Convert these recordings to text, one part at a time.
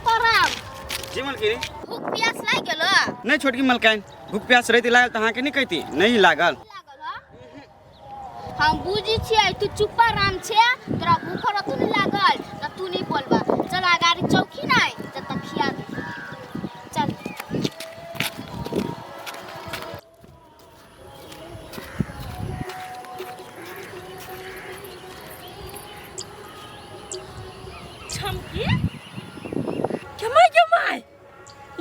करब। जी मलकिनी। भूख प्यास लागि गेल? नहि छोटकी मलकाइन, भूख प्यास रहिती लागल तऽ अहाँके नहि कहिती। नहि लागल। लागल ह? हम बुझी छियै तू चुप्पा राम छे, तोरा भूख रहतौ नहीं लागल तऽ तू नहीं बोलबा। चल अगाड़ी चौकी नहीं जब तक खिया दे। चल। छमकी केमाय केमाय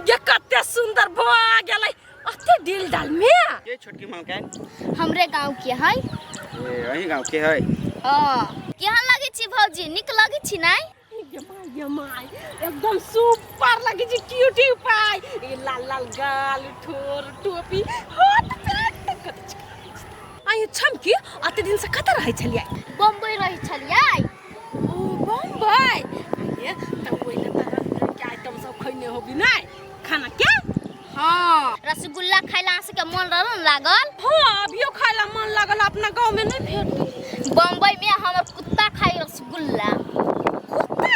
ये कते सुंदर भऽ गेलै अते डील डाल में। के छोटकी मलकाइन? हमरे गांव के है। ए, अहीं गाँव के है? हाँ। केहन लगै छी भौजी? नीक लगै छी नहीं? ये my ये my एकदम सुपर लगे छी, क्यूटी पाई, ये लाल लाल गाल, ठोर, टोपी, हॉट पेट कत आई। छमकी, अते दिन से कत रहै छलियै? बम्बई रहै छलियै। ओ बम्बई। ये त ओइ ले त रंग बिरंग के आइटम सब खैने होबी नै खाना के? हाँ, रसगुल्ला खाइला अहाँ सबके मन रहल ने लागल? हाँ, अभियो खाइला मन लागल, अपना गांव में नहीं भेट। बम्बई में हमर कुत्ता खाई रसगुल्ला। कुत्ता?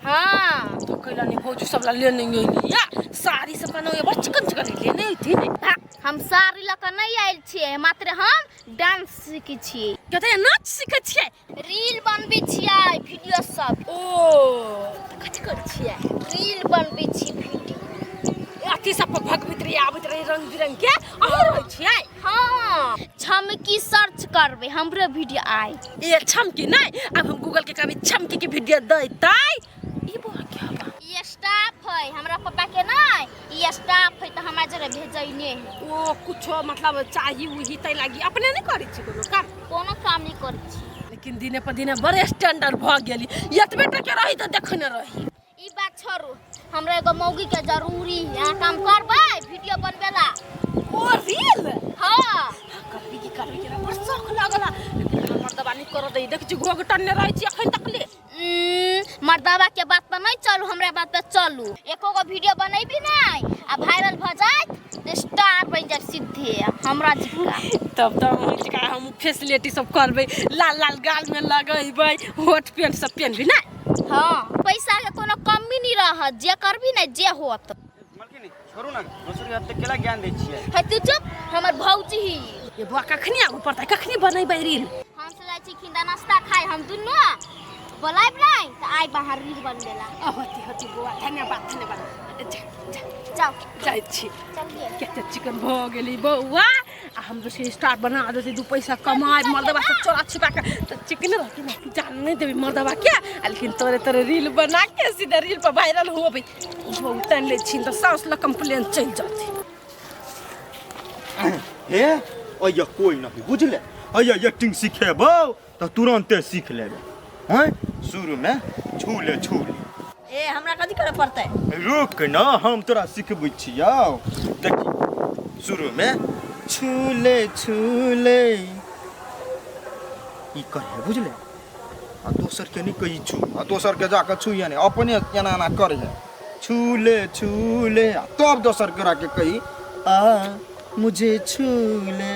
हाँ। तो कैला नहीं भौजी सब ला लेने अइली या साड़ी सब का नहीं बड़ चिकन चिकन लेने अइथी ने? भा, हम साड़ी लऽ कऽ नहि आयल छियै, मात्र हम डांस सीखै छियै। कते नाच सीखै छियै? रील बनबै छियै, वीडियो सब। ओ तऽ कथी करै छियै? रील बनबै छी, वीडियो। अथी सब पर भगबैत रही, आबैत रही रंग बिरंग के, अहूँ रहै छियै? हाँ, छमकी सर्च करबै हमरो वीडियो आय। ए छमकी नहीं, अब हम गूगल के कहबै छमकी के वीडियो दैतै। ई बौआ के हवा? ई स्टाफ है हमरा पापा के। नहीं, ई स्टाफ है तऽ हमरा जरे भेजैने है। ओ कुछो मतलब चाही उही तै लागी अपने नहीं करै छी कोनो काम? कोनो काम नहीं करै छी। लेकिन दिने पर दिने बड़े स्टैंडर्ड भऽ गेली, एतबे टके रही तऽ देखने रही। ई बात छोड़ू, हमरा एगो मौगी के जरूरी है। अहाँ काम करबै वीडियो बनबेला? ओ रील? हाँ। करबी की करबी के बड़ शौक लागल, लेकिन हमर मर्दबा नहीं कर दै। देख छी घोघ टन्ने रहै छी अखन तक ले। मर्दाबा के बात पर नहीं चलू, हमरा बात पर चलू। एको गो वीडियो बनेबी नहीं आ वायरल भ जात तऽ स्टार बन जाए सीधे हमरा जिका। तब तऽ अहाँ जिका हम फैसिलिटी सब करबै, लाल लाल गाल में लगेबै, होट पेंट सब पेनबी ना? हाँ, पैसा के कोनो कमी नहीं रहत, जे करबी नहीं जे होत। मलकिनी, छोड़ू ने, दोसर के एते केला ज्ञान दै छियै? हे तू चुप, हमर भौजी ही। ये बुआ कखनी आगू पड़तै, कखनी बनेबै रील? हम से जाइ छी खिंदा नाश्ता खाइ, हम दुनू बोलायब नहीं तऽ आइ बाहर रील बनबेला। होती होती बौआ, धन्यवाद धन्यवाद, जा जा। जाओ। जाइ छी। चलिए। कते चिकन भऽ गेली बौआ, आ हम दोसर स्टार बना देतै, दू पैसा कमाए, मर्दबा से चोरा छिपा के तऽ चिकन रहती ना, जान नहीं देबी मर्दबा के, आ लेकिन तोरे तोरे रील बना के सीधा रील पर वायरल होबे। बहुत ले छी तऽ साउस लग कंप्लेन चलि जतै। हे अय्या, कोई नहीं बुझले, अय्या एक्टिंग सिखेबौ तऽ तुरन्ते सीख लेबै। हैं, शुरूमे छूले छूले। ए, हमरा कथी करे पड़तै? रुक न, हम तोरा सिखबै छियौ। देखी, शुरूमे छूले छूले ई कहे बुझले, आ दोसर के नहीं कही छू, आ दोसर के जाके छुइए नहीं, अपने एना एना करे छूले छूले, आ तब दोसर के के कही आ मुझे छूले।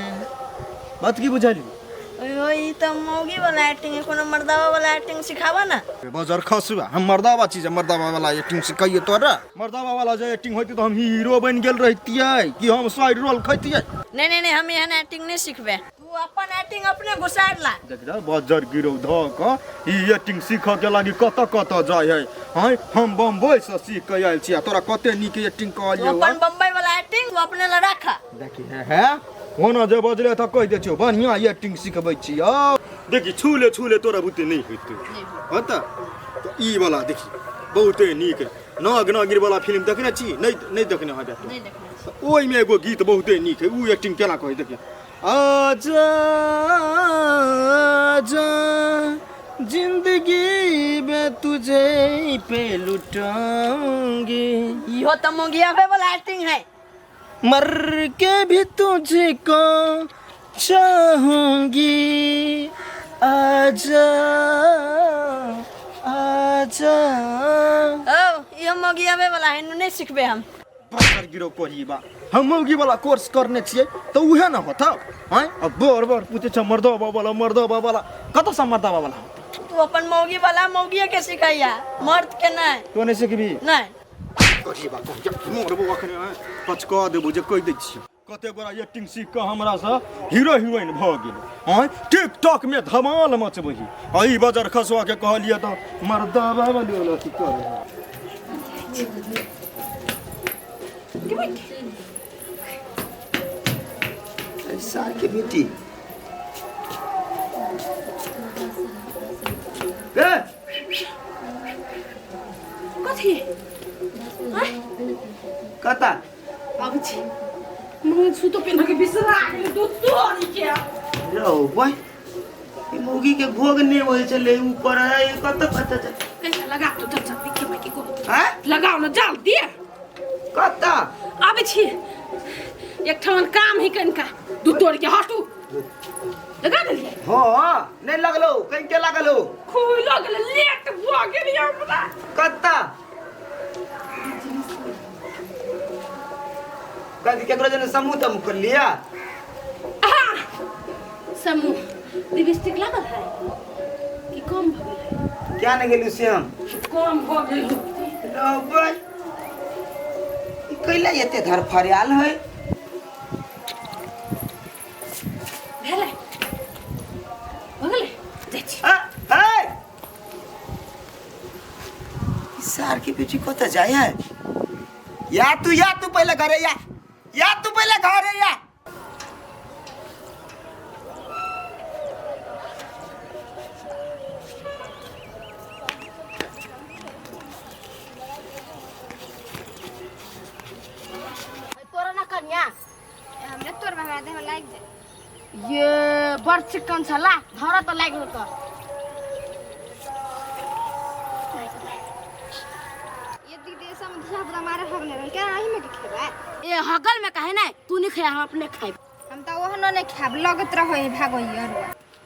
बात की बुझली? ओयो, ई त मौगी वाला एक्टिंग है, कोनो मर्दावा वाला एक्टिंग सिखावा ना। बजर खसुआ, हम मर्दावा चीज मर्दावा वाला एक्टिंग सिखाइए तोरा? मर्दावा वाला जे एक्टिंग होती तो हम हीरो बन गेल रहितियै कि हम साइड रोल खैतियै। नहीं नहीं नहीं, हम एहन एक्टिंग नहीं सिखबे, तू अपन एक्टिंग अपने घुसाड़ ला। देख जा, बजर गिरौ धऽ कऽ ई एक्टिंग सीखऽ के लागी कतऽ कतऽ जाइ है। हँ, हम बम्बई से सीख के आयल छी आ तोरा कते नीक एक्टिंग तू कहलियौ। अपन बम्बई वाला एक्टिंग तू अपने ला रखा। देखी हे हे, ओना जे बजले तऽ कहि दै छियौ, बढ़िआँ एक्टिंग सिखबै छियौ। देखी, छूले छूले तोरा बुते नहि होइतौ। हँ, तऽ ई वाला देखी, बहुते नीक नाग नागिर वाला फिल्म देखने छी? नहि, नहि देखने होबे तू। नहीं देखने छी। तऽ ओहिमे एगो गीत बहुते नीक है, उ एक्टिंग केना कहै देखिए। आजा आजा जिंदगी में तुझे पे लुटाऊंगी। इहो त मौगियावे वाला एक्टिंग है। मर के भी तुझको चाहूंगी, आजा आजा। ओ इहो मौगियावे वाला है, नहीं सिखबे हम। बड़ गिरो कोरीबा, हम मौगी वाला कोर्स करने छियै तऽ उहे ने होतौ। हैं, आ बड़ बड़ पूछै छ मर्दबा वाला, मर्दबा वाला कतऽसँ मर्दबा वाला होतौ? तू अपन मौगी वाला मौगिए के सिखैया, मर्द के नहीं। तो नहीं सिखबी? नहीं। करिए बा कहिया मरबो अखने पचका देबो जे कहि दै छियै। कते गोरा एक्टिंग सीख कऽ हमरासँ हीरो हीरोइन भऽ गेल। आँय, टिकटॉक में धमाल मचबही आ ई बजर खसुआ के कहलियै तऽ मर्दाबा वाली वाला अथी करे। सार के बेटी ए कथी? कता आबै छी। मंगलसूत्र पेन्ह के बिसरा गेलै दूध तोरी के। रौ बय, ई मौगी के घोग नहि होइ छलै ऊपर है कत कत कैसे लगा तू चल चल के माइके को हैं लगाओ ना जल्दी। कत आबै छी, एक ठाम काम ही कनिका दूध तोड़ के हटू लगा देलियै। हां नहीं लगलो, कहीं के लागलो खुलो गेलै, लेट भऽ गेलियै हमरा। कत कथी केकरो जने समूह तमूह कर लिया? हाँ समूह लिपस्टिक लागल है कि कम भऽ गेल है? क्या नहीं गेलू से हम कम भऽ गेल। रौ ई कैला एते धर फरियाल है? भेलै भऽ गेलै, जाइ छी। आ, ए! ई सार के बेटी कत जाय है? या तू पहले घरे या, या तू पहले घरे या। तोरा ना कन्या हमने तोर भगा दे लाग जाए। ये बड़ चिकन छला धरा तो लाग गेल। तो ये दीदी सब धिया पुता मारे हगने रहल क्या रही में के खेबै? ए हगल में काहे नहीं, तू नहीं खाया हम अपने खाइब। हम तो ओहनो नहीं खाब, लगत रहो है भागो यार।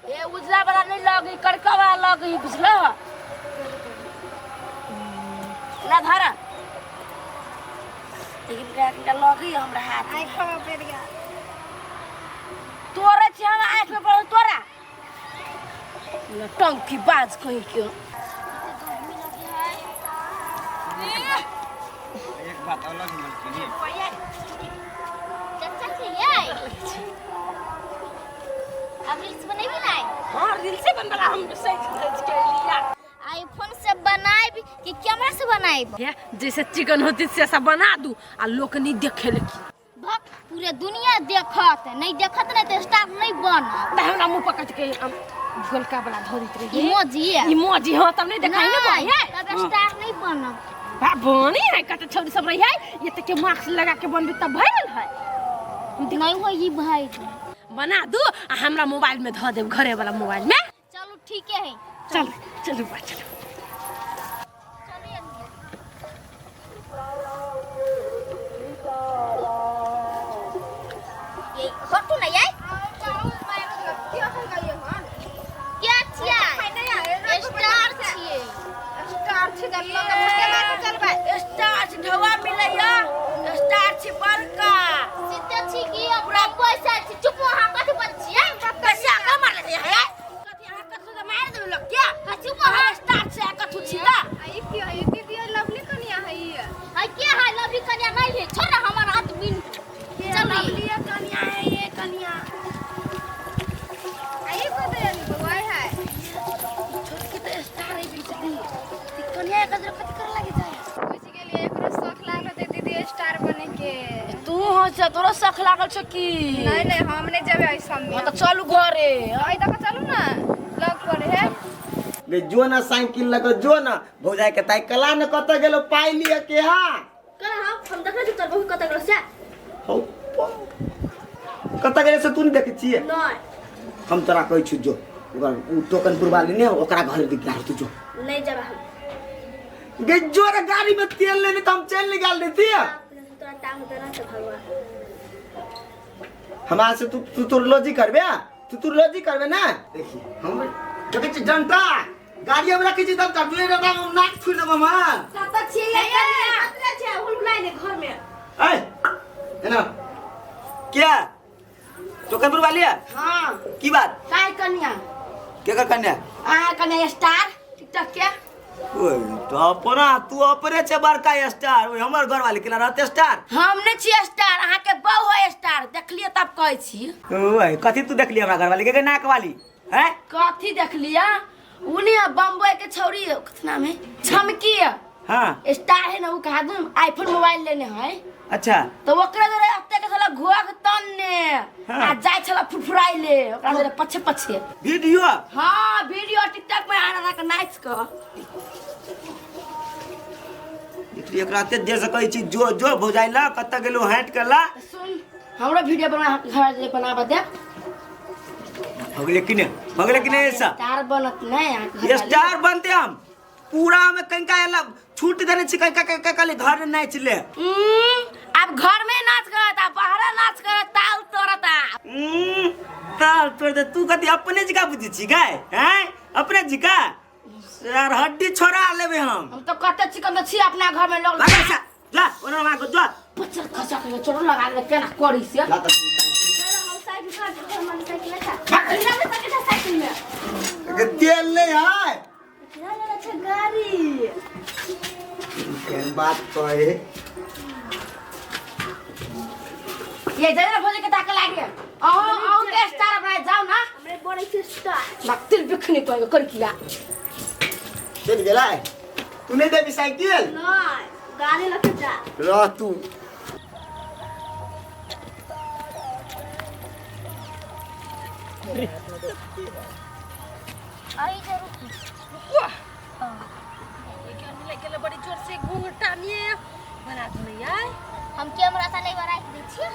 ए उजला वाला नहीं लगी, कड़का वाला लगी, बुझलो ना धरा। लेकिन क्या लगी हमरा हाथ आई खा पेट गया। तोरा छी हम आँख में पड़ल तोरा टंकी बाज कहीं क्यों। एक बात अलग मिल के चाचा छी ये अब रील्स बनेबी ना? हाँ रील्से बनबला हम सही सच के लिया। आईफोन से बनाएब कि कैमरा से बनाएब? ये जैसे चिकन होती से ऐसा बना दू आ लोग नहीं देखे लगी। भक पूरे दुनिया देखत, नहीं देखत नहीं तो स्टार नहीं बनत। त हमरा मुंह पकड़ के हम गोलका वाला धरित रही। इमोजी इमोजी हाँ तब नहीं देखाई ना नहीं, बनी है। तब स्टार नहीं बनब। बा बनी है कत छौरी सब रही है ये तक के मास्क लगा के बनबी तब भइल है। नहीं हो ई भाई बना दू आ हमरा मोबाइल में धऽ देब, घरे वाला मोबाइल में। चलो ठीक है। चल चलू बा चलू। ये हटू ना यार। क्या छियै? स्टार छियै। स्टार छी त लोग के मार के चलबै। स्टार छी ढौआ मिलैया, स्टार छी बड़का। सीते छी कि अपना पैसा छी। चुप अहाँ कथी बज छियै? पैसा का मार ले है? कथी अहाँ कथू के मार देलु लोग क्या? चुप अहाँ स्टार छै कथू छी ता? आ ई की है दीदी? लवली कनिया है ई। है के है लवली कन्या? नहीं है, छोड़ ना हमर हाथ बिन। चल लवली कनिया है ये कनिया। आ ई को दे बउआ है। छोटकी तो स्टार है बीच दी। कनिया एक कथी कर लागे जाय? पूछ गेलिए एकरो शौक लागल होते दीदी स्टार बने के। तू हंस तोरो शौक लागल छौ की? नहीं नहीं हम नहीं जेबै एहि सब में। हाँ तो चलू घरे। आई तक चलू ना लग पर है। गे जो ना साइकिल लग जो ना भौजाई के ताई कला न कत गेलो पाई लिया के हा। कल हम देखै छी तोर बहू कत गेलो से। हौ कत गेले से तू नहीं देखै छियै? नहीं हम तोरा कहै छी जो ओकर उ टोकन पुरवा लेने ओकरा घर दिख गाड़ी तू जो। नहीं जेबै हम। गे जो रे गाड़ी में तेल लेने त हम चल निकाल देती है। तोरा टांग देना त भगवान। हमरा से तू तू तोर लॉजी करबे, तू तोर लॉजी करबे ना। देखी हम देखै छी जनता गाड़ी हम रखै छी तब तू रे हम नाक छू लेब हम। कत छियै कनिया? कत छै हुलहुलाइ ने घर में। ए एना क्या टोकन पुरवा लिया? हाँ की बात? काय कन्या? केकर कन्या? अहाँ कन्या स्टार टिकटॉक के। ओए तो अपना तू अपने छे बड़का स्टार, ओए हमर घर वाली केना रहते स्टार? हम नहीं छी स्टार, अहाँ के बहु है स्टार। देखलिए तब कहै छी। ओए कथी तू देखलिए हमरा घर वाली के नाक वाली हैं? कथी देखलिए? उ नहीं है बम्बई के छौरी, कथी नाम है, छमकी है। हाँ स्टार है ना, उ कहा दूं आईफोन मोबाइल लेने है। अच्छा तो ओकरा जरे अत्ते के छला घुआ के तन्ने हाँ। आ जाय छला फुरफुराई ले ओकरा जरे पछे पछे वीडियो। हाँ वीडियो टिकटॉक में आना के नाच क। देखली एकरा एते देर से कहै छी जो जो भौजाई ला कत गेलो हैट के ला। सुन हमरो वीडियो बना घर जे बनाबा दे। भगले किने, भगले किने ऐसा स्टार बनत नहीं अहाँ के घर वाली। स्टार बनते हम पूरा में कंका एला छूट देने छी कंका कंका खाली घर नाच ले। अब घर में नाच करत आ बाहर नाच करत ताल तोड़त आ। ताल तोड़ दे तू कथी अपने जका बुझी छी गाय हैं? अपने जका यार हड्डी छोड़ा लेबे हम। हम तो कते चिकन तो छी अपना घर में लोग। लगा सा, जा ओना मां को जा। पचर खसा के चोरो लगा ले केना करी से। ला त साइकिल में के तेल नहीं है गाड़ी केहन बात कहे ये जाए ना भोजे के ताके लागे। अहो अहो के स्टार बनाए जाओ ना। हमरे बड़े से स्टार मक्तिल बिखनी कोई कर किया। चल गेला तू नहीं देबी साइकिल? नहीं गाड़ी लके जा रह तू। आई जरूर रुको। ये बड़ी जोर से घूंघटा में बना दो नहीं यार। हम कैमरा से नहीं बना के दै छियै।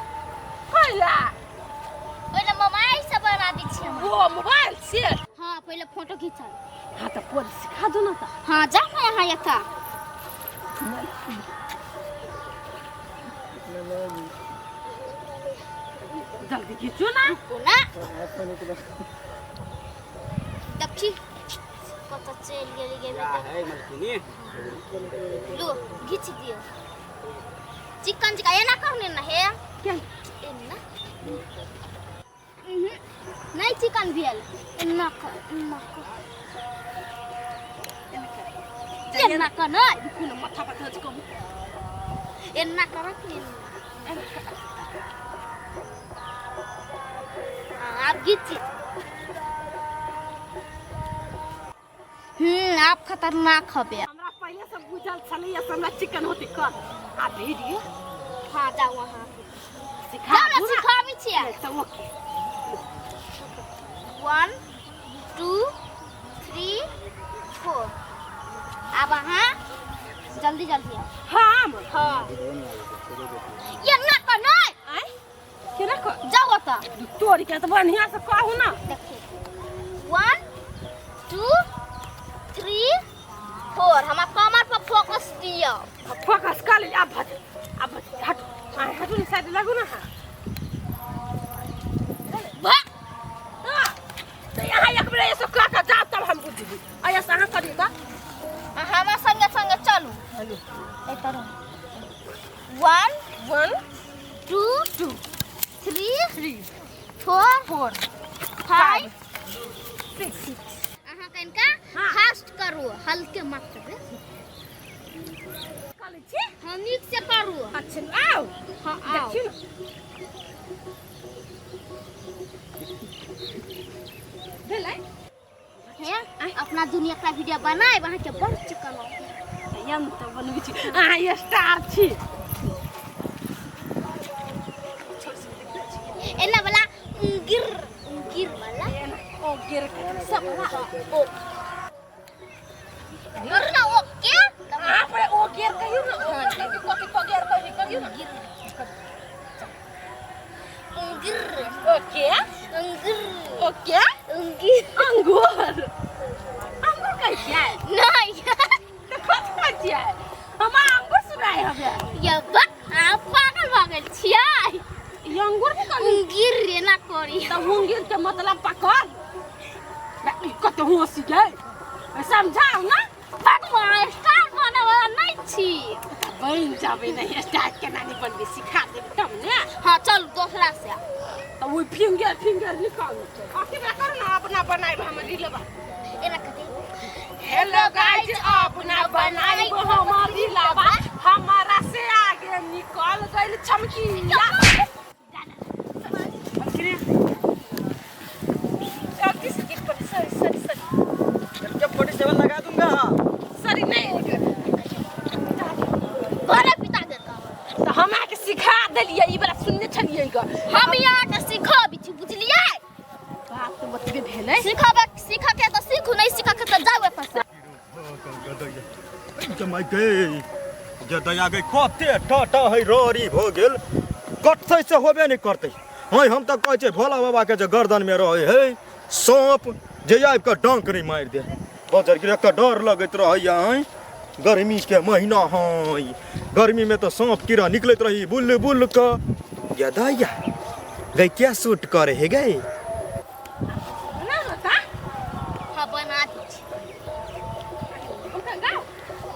कैला? पहिले मोबाइल से बना दै छियै। वो मोबाइल से? हां पहिले फोटो खींचल। हां त पोल सिखा दो ना त। हां जा ना यहां यथा। जल्दी खींचो ना। रुको ना। देखी कत चल गेली गेली। है मलकिनी लो घिच दियो। चिकन चिकन एना कहने ना हे क्या एना नहीं चिकन भेल एना क एना क एना क न रुकू ना माथा पर धज कम एना कर के आप घिच। आप खतरनाक हबे। हमरा पहले से बुझल छलै हमरा चिकन होती कर आ वीडियो। हां जाओ वहां सिखा दो सिखाबी छियै। तो ओके 1 2 3 4 अब अहाँ जल्दी जल्दी आओ। हम हां ये ना कर नहीं आय केना कर जाओ त तोरी के त बढ़िया से कहू ना। देखिए 1 2 3 4 हम कमर पर फोकस दियो। फोकस कर ले अब भज अब हट आ हटू ने साइड लागू ना। वाह तो यहां एक बेर ऐसे का का जा तब हम बुझ जी। आया से अहां करियो त हमरा संगे संगे चलू। हेलो ए तरह 1 1 2 2 3 3 4 4 5 6 अहां कनका फास्ट करू हल्के मात्र में करै छी। हां नीक से करू। अच्छा आओ। हां आओ। देखियो ना भेलै हे अपना दुनिया का वीडियो बनाए वहां के बड़ चिकन हो यम त बनबै छी। अहाँ स्टार छी। एना वाला गिर गिर वाला ओ गिर सब ओ गिर ना ओके अहाँ पर ओ गिर कहियो ना। हां कथि को गिर कहियो ना। गिर गिर ओके गिर ओके गिर अंगूर अंगूर कहै छियै? नहीं त कथि कहै छियै? हम अंगूर सुनाय हबे। ये बा आप पागल भऽ गेल छियै। ई अंगूर के कहली गिर एना करी त अंगूर के मतलब पकड़ कते हँसी गए समझाउ ना। भगवान स्टार बने वाला नहीं छी। बन जाबे नहीं स्टार केना नहीं बनबे सिखा देब तब ने। हाँ चल दोसरा से त ओइ फिंगर फिंगर निकालू। अथी बला करू ना अपना बनाइब हम रीलबा एना कथी हेलो गाइस, अपना बनाई हमारी लावा, हमारा से आगे निकल गइल चमकीला। चौकी से गिर पड़ी। Sorry sorry sorry. जब 47 लगा दूंगा। सॉरी नहीं घरे पिता देता। तो हम आके सिखा देलियै, ई बला सुनने छलियै ग। हम यहाँ के सिखबै छी, बुझलियै? बात तऽ बतबे भेलै। सिखबै, सीख के तऽ सीखू, नहीं सीख के तऽ जाउ एतऽ से। जमाइ गे जे दया गई, कते टाटा है रोरी भऽ गेल, कटतै से होबे नहि करतै। हँ, हम तऽ कहै छियै भोला बाबा के जे गर्दन में रहै है साँप, जे आबि कऽ डंक नहि मारि दे। बजर गिरह के डर लगैत रहैया। हँ, गर्मी के महीना है, गर्मी में तऽ साँप कीड़ा निकलैत रही बुल बुल कऽ। या दैया गई, क्या सूट करे है गई? ना होता। हाँ, बना दै छी। हम तऽ गाओ।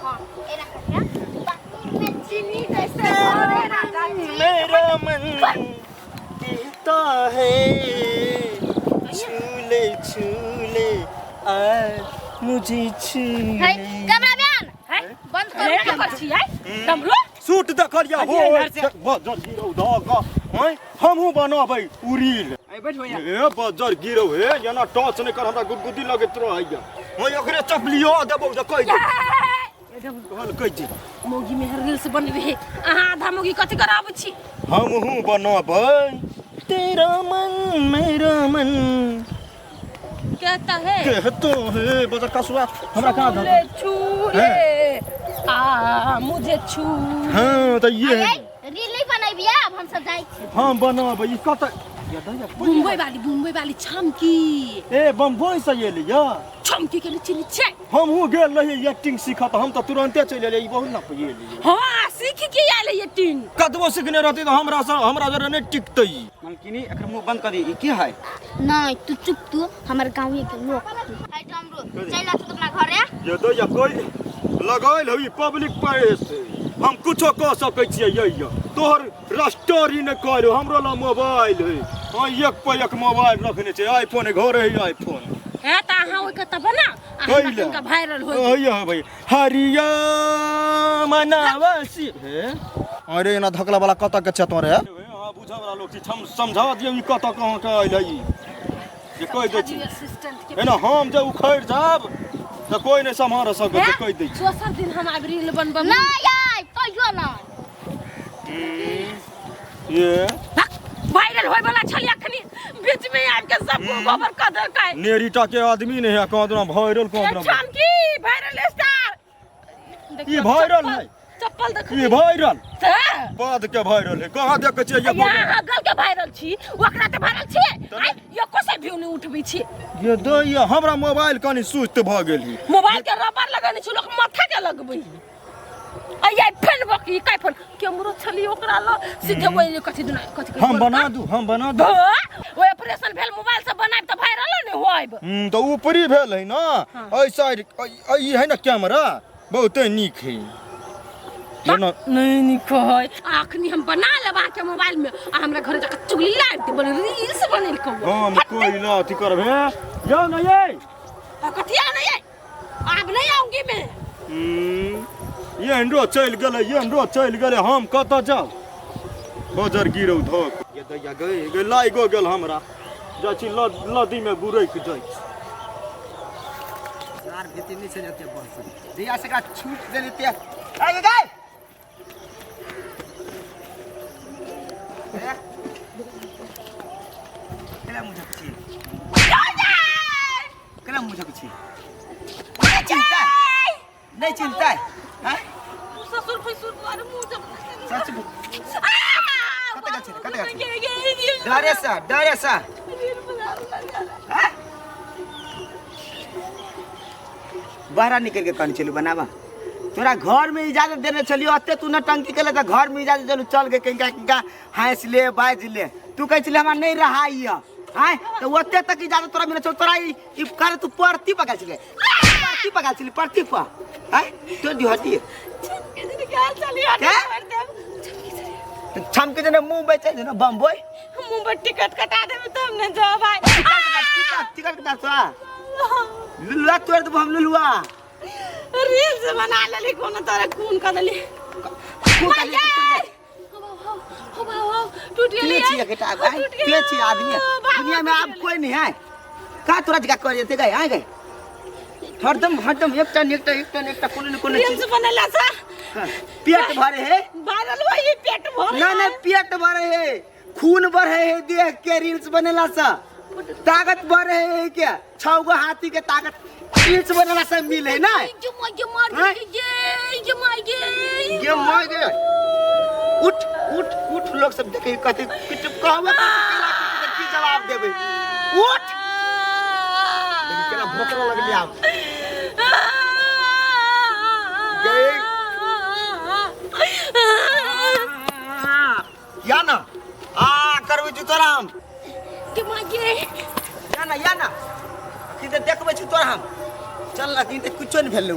हाँ, एना करके बाकी में चीनी जैसे भरे राजा जी। मेरा मन कहता है छूले छूले आ मुझे छूले। है कैमरामैन, है बंद अरे करू। का कर छी है डमरू? सूट देखलिया हो बजर गिरौ धऽ कऽ। हँ, हमहूँ बनबै उरील। ए बैठ भैया। ए बजर गिरौ हे, एना टच नहि कर, हमरा गुदगुदी लगैत रहैया। हँ, एकरे चपलियो देबौ जे कहि दे कहल कहि दे। मौगी में हर रील्स बनबे है, अहाँ आधा मौगी कथी कराबै छी? हमहूँ बनबै तेरा मन मेरा मन कहता है कहतो है बजर कसुआ हमरा कहाँ धर छूले छूले आ मुझे छू। हाँ, तऽ ये अरे रील नहीं बनैबिया, अब हम सब जाइ छी। हम बनबै ई कतऽ मुंबई वाली, मुंबई वाली छमकी। ए बम्बई से एलियै? छमकी के नीचे नीचे। हमहूँ गेल रहियै एक्टिंग सीखऽ, तऽ हम तऽ तुरन्ते चलि एलियै। ई बहुत ने एलियै। हाँ, सीख के आयल है एक्टिंग। कतबो सीखने रहती तऽ हमरा से हमरा जरे नहि टिकतै। मलकिनी, एकर मुंह बंद कर दी, ई की है? नहीं, तू चुप, तू हमर गाँव के लोग है। डमरू, चल आ तू अपना घरे। ये दैया कोई लगायल हई पब्लिक प्लेस, हम कुछो कह सकै छियै। ये तोहर रस्टोरी नहि कहलौ, हमरो लग मोबाइल है। हाँ, एक पर एक मोबाइल रखने छै, आईफोन घर है आईफोन। है त अहाँ ओइ के त बना कैला? अहाँ वायरल हो। ओय भाई हरिया मनावसी हे। अरे एना धकला वाला कतऽ के छै तोरे? हाँ, बुझऽ वाला लोग छी, हम समझा दियौ ई कतऽ कहाँ के अइलै ई जे कहि दै छी। असिस्टेंट के एना हम जे उखड़ि जाब तऽ कोइ नहि सम्हार सकत, जे कहि दै छी। दोसर दिन हम आबि रील बनब। नहीं आय कहियो नहीं। ये वायरल होय वाला छल, अखनी बीच में आबि के सब गोबर क देलकै। नेरीटा के आदमी नहीं है, कहाँ दुना वायरल कहाँ दुना। छमकी वायरल स्टार। ई वायरल है। चप्पल देख। ई वायरल त बाद के वायरल है, कहाँ देखै छियै ये? यहाँ गल के वायरल छी, ओकरा ते वायरल छी। आइ एको से व्यू नहीं उठबै छी। ये दैया हमरा मोबाइल कनि सुस्त भऽ गेल ही। मोबाइल के रबर लगेने छी, लोक माथा के लगबै। आइ फेन बकी काय फोन केमरो छली ओकरा ल सीधे ओइ कथी दुना कथी। हम बना दू, हम बना दू। ओ ऑपरेशन भेल मोबाइल से बनाब त वायरल नहीं होइब। तऽ ऊपरी भेल है ना, एहि साइड ई है ना, कैमरा बहुते नीक है जेना। नहीं नीक है। अखनी हम बना लेब अहाँके मोबाइल में आ हमरा घरे जाके चुगली लाइब दे, बोले रील्स बनेल कौ। हम कोई ना अथी करबे, जाओ ना ये। कथिया नहीं है, आब नहीं आऊंगी मैं। ये एंड्रो चलि गेलै, ये एंड्रो चलि गेलै, हम कतऽ जाउ? बजर गिरौ धक ये दैया गई गई लाइगो गेल हमरा। जाइ छी नदी में गुरैक जाइ छी। यार भीतर नहीं चल जाते बस जहिया से एकरा छूट देली ते आगे गए। केला मुझे छी, केला मुझे छी, नहीं चिंता है, नहीं चिंता है। हैं ससुर भैंसुर द्वारे मुंह जब सच में कते गेल छी, कते गेल छी? डरे से, डरे से। हैं? बाहर निकल के कन चलू बनाबा, तोरा घर में इजाजत देने चलियो। अते तू नटंकी के तऽ घर में इजाजत देलू, चल गे किनका किनका हंस ले बाज ले। तू कहै छले हमरा नहीं रहा आय, तऽ ओते तक इजाजत तोरा मिले छौ। तोरा ई ई कर तू परती पका छले, परती पका छले, परती पर आय तो दिहती क्या? छमके जने मुंह बेचे जने बम्बई मुंह पर टिकट कटा देबे तब ने जाब। टिकट टिकट कटा तोरा लुलुआ तोड़ देबो हम लुलुआ। रील्स बना लेली कोनो तरह खून कर देली। खून कर देली। हो बाबा, टूट गेली। के छियै बेटा भाई? के छियै आदमी? दुनिया में आब कोई नहीं है का तोरा जगह कर जेते गए आए गए हरदम हरदम एकटा ने एकटा एकटा ने एकटा कोनो ने कोनो रील्स चीज। बनेला सा हाँ, पेट भरे है। वायरल वही पेट भरे। ना ना, पेट भरे है, खून बढ़े है, देख के रील्स बनेला सा ताकत बढ़े है क्या? छौ गो हाथी के ताकत रील्स बनेला से मिले ना। ये माय ये मार हाँ? ये ये माय ये ये मार गे। उठ उठ उठ, लोग सब देखे कहते किछु कहबो तऽ की जवाब देबै? उठ, लेकिन केना भोकरा लगली आब गए। या ना आ करबै छी तोरा हम। ये माय ये या ना, या ना, अखन तऽ देखबै छी तोरा हम। चल, अखन तऽ किछो नहि भेलौ।